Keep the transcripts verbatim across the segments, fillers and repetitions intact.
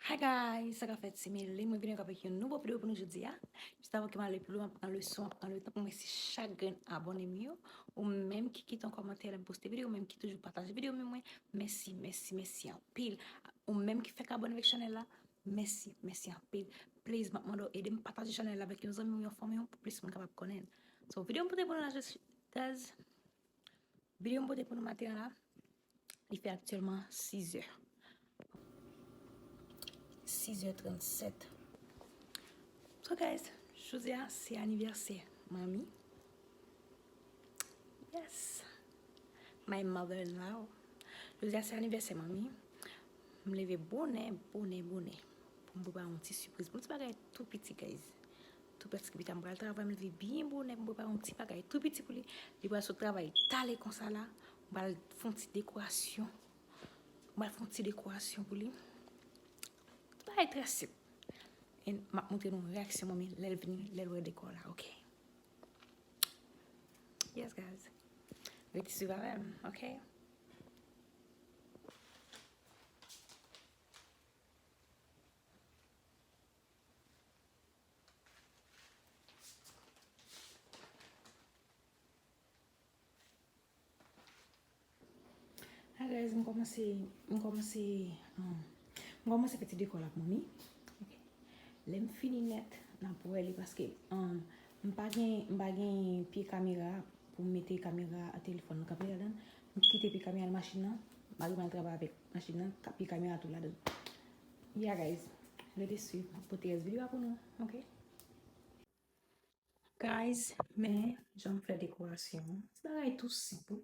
Hi guys, sa k ap fèt, se Melin. Mwen vini avèk yon nouvo videyo pou nou jodi a. Jis avan ke m ale pi lwen, m ap pran leson, m ap pran letan pou m remèsye chak grenn abòne m yo. Ou menm ki kite yon kòmantè lè m poste videyo, ou menm ki toujou pataje videyo m yo, mèsi, mèsi, mèsi anpil. Ou menm ki fèk abòne avèk chanèl la, mèsi, mèsi anpil. Please, m ap mande w ede m pataje chanèl la avèk yon zanmi w, yon fanmi w, pou plis moun kapab konnen l. So, videyo m pote pou nou la, jodi, guys. Videyo m pote pou nou maten an la, li fè aktyèlman sizè. Sizè trannsèt. So guys, jodi a se anivèsè manmi. Yes. My mother-in-law. Jodi a se anivèsè manmi. M leve bonè, bonè, bonè. Pou m prepare yon ti sipriz. Yon ti bagay tou piti, guys. Tou piti ki pita, m pral travay, m leve byen bonè, m prepare yon ti bagay tou piti pou li. Li pral sot travay talè konsa la. M pral fè yon ti dekorasyon. M pral fè yon ti dekorasyon pou li. Ti bagay trè senp. E m ap montre nou reyaksyon manmi lè l vini, lè l wè dekò la, ok? Yes, guys. Rete swiv avè m, ok? Hi guys, m kòmanse, m kòmanse, um, m kòmanse fè ti dekò la pou manmi. Ok. Lè m fini nèt, n ap wè li paske, um, m pa gen, m pa gen pye kamera pou m mete kamera a telefòn nan kanpe ladan. M kite pye kamera nan machin nan, mari m al travay avèk machin nan, ka-, pye kamera tou ladan. Yeah guys, rete swiv, m ap pote rès videyo a pou nou, ok? Guys, men jan m fè dekorasyon an. Se bagay tou senp, wi.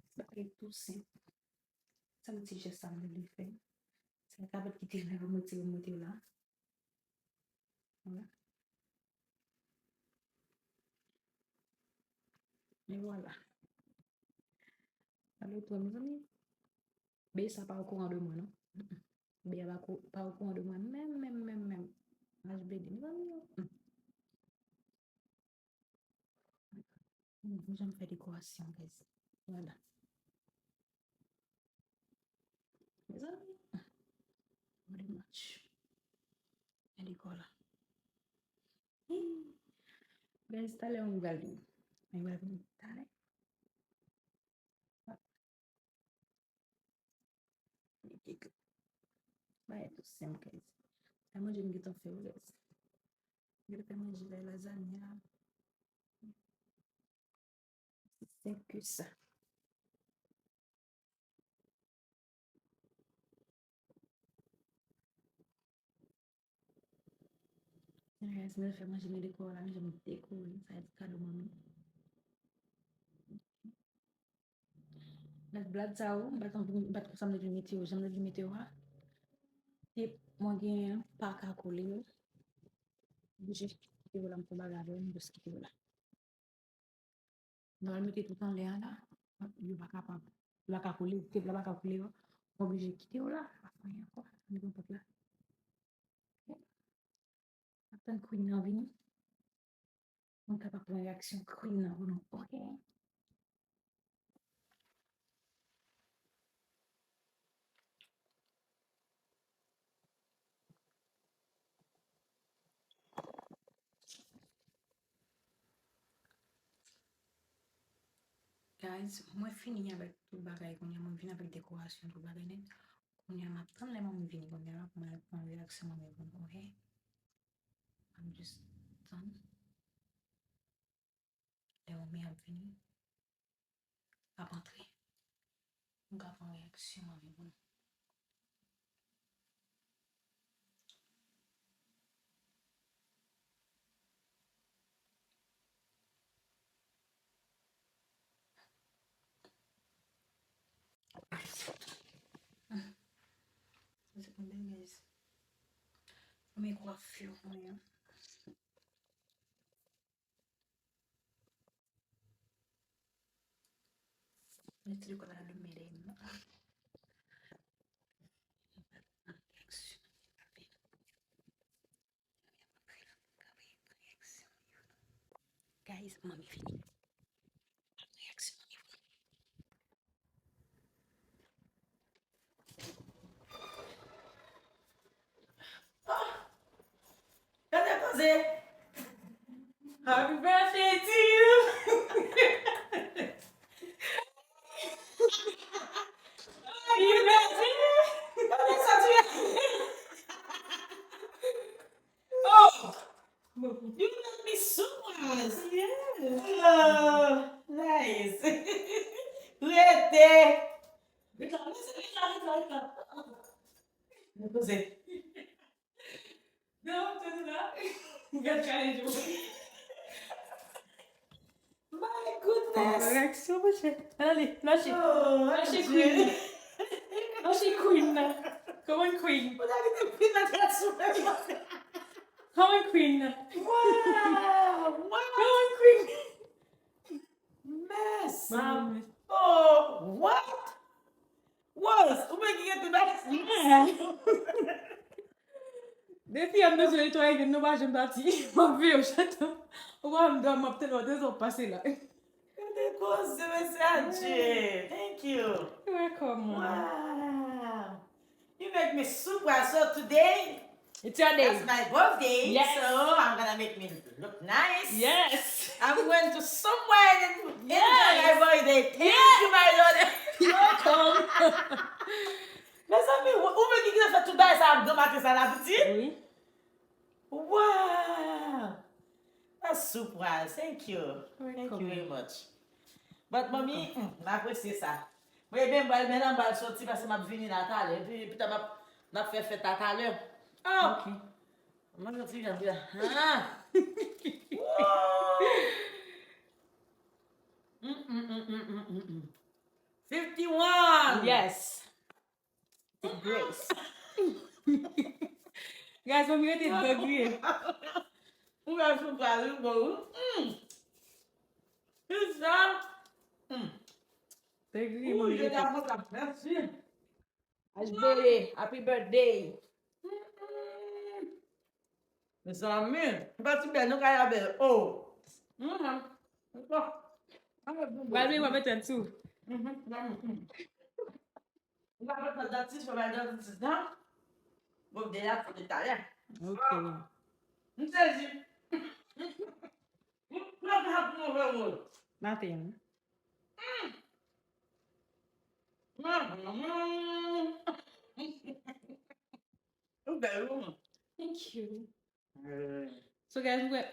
Se bagay tou senp. Se yon ti jès sa m te vle fè. Se yon kapèt ki te lè m retire, m mete la. Vwala. E vwala. Gade twò, mezanmi. Bebe sa pa okouran de mwen, non. Mm-mm. Bebe a pa ko-, pa okouran de mwen, menm, menm, menm, menm. H B D, mezanmi, yo. Mm. Mwen janm fè dekorasyon, guys. Vwala. Mezanmi. Pretty much. E dekò la. Guys, talè mwen pral vini. Mwen pral vini talè. Bagay tou senp, guys. Sa manje m gentan fè yo, guys. M gentan fè manje la, lazanya. Se senp ke sa. Guys, mwen fè manje, men dekò la, men jan m dekore, sa e ti kado manmi. Blad, blad sa yo, m pa t anvi, m pa t konn sa m te vin mete yo, jan m te vin mete yo a. E mwen gen pa ka kole yo. Oblije kite yo la, m fè bagay avè yo, m jis kite yo la. Nòmal mete tout anlè a la, yo pa kapab, yo pa ka kole, tep la pa ka kole yo. Mwen oblije kite yo la, pa fè anyen ankò. Ann ouvri pòt la. Ok. N ap tann queen nan vini. Mwen kapab pran reyaksyon queen nan pou nou, ok? Guys, mwen fini avèk tout bagay kounye a, mwen vin avèk dekorasyon, tout bagay nèt. Kounye a, m ap tann lè manmi vini kounye a la pou mwen pran reyaksyon manmi pou nou, ok? M ap jis tann. Lè manmi ap vini, ap antre. M ka pran reyaksyon manmi pou nou. Sa se konbyen, guys? Premye kwafè mwen an. Mwen ti dekonn a lou mede m nan. Guys, manmi vini. Reyaksyon manmi vini. Happy birthday to you. Happy birthday. Oh, you make me surprise. Yes. Oh, nice. Rete. Ret la, ret la, ret la, ret la. Poze. Non, poze la. Gad kale jou. My goodness. Reaksyon, monchè. Ale, mache. Oh, mache, Queen. Mache, Queen. Come on, Queen. Ou ta kite Queen nan tèt sou mwen. Come on, Queen. Wow. Wow. Come on, Queen. Mès. Oh, what? Rose, ou mwen ki rete nan. De fi ap bezwen netwaye vin, nou pa janm pati. M ap veye w chante. Ou pa m dòmi, m ap tande w, de zò pase la. Gade koze, mesye, adje. Thank you. You're welcome. Wow. You make me surprise. So today, it's your day. That's my birthday. Yes. So I'm gonna make me look nice. Yes. I'm going to somewhere and enjoy my birthday. Yes. Thank you, my Lord. You're welcome. Mezanmi, ou, ou menm ki gentan fè tout bagay sa a gran maten sa la, pitit? Wi. Wow! That's surprise. Thank you. Thank you very much. But, mami, mm, m apresye sa. Mwen, ebyen, m pral, men nan m pral soti paske m ap vini la talè. Epi, pita m ap, n ap fè fèt la talè. Oh! Ok. Mwen, yon ti jan la. Ah! Woo! Mm, mm, mm. Fifty-one! Yes. Grace. Guys, mwen rete degre. Ou wè sou pal, wi, bon, wi. Mm. Ki sa? Mm. Degre, mwen rete. Mèsi. H B, happy birthday. Mm-mm. Mezanmi, se pa ti bèl, non, kay la bèl. Oh. Mm-hmm. Pral vini, mwen mete l sou. Mm-hmm. Mm-hmm. Ou pa pran dantis, fò bay dantis nan. Bon, de la, fò de talè. Ok. M sezi. Mwen pa pou move wòl. Maten. Mm. Mm, mm, mm. Ou bèl, wi. Thank you. Eh. So, guys, mwen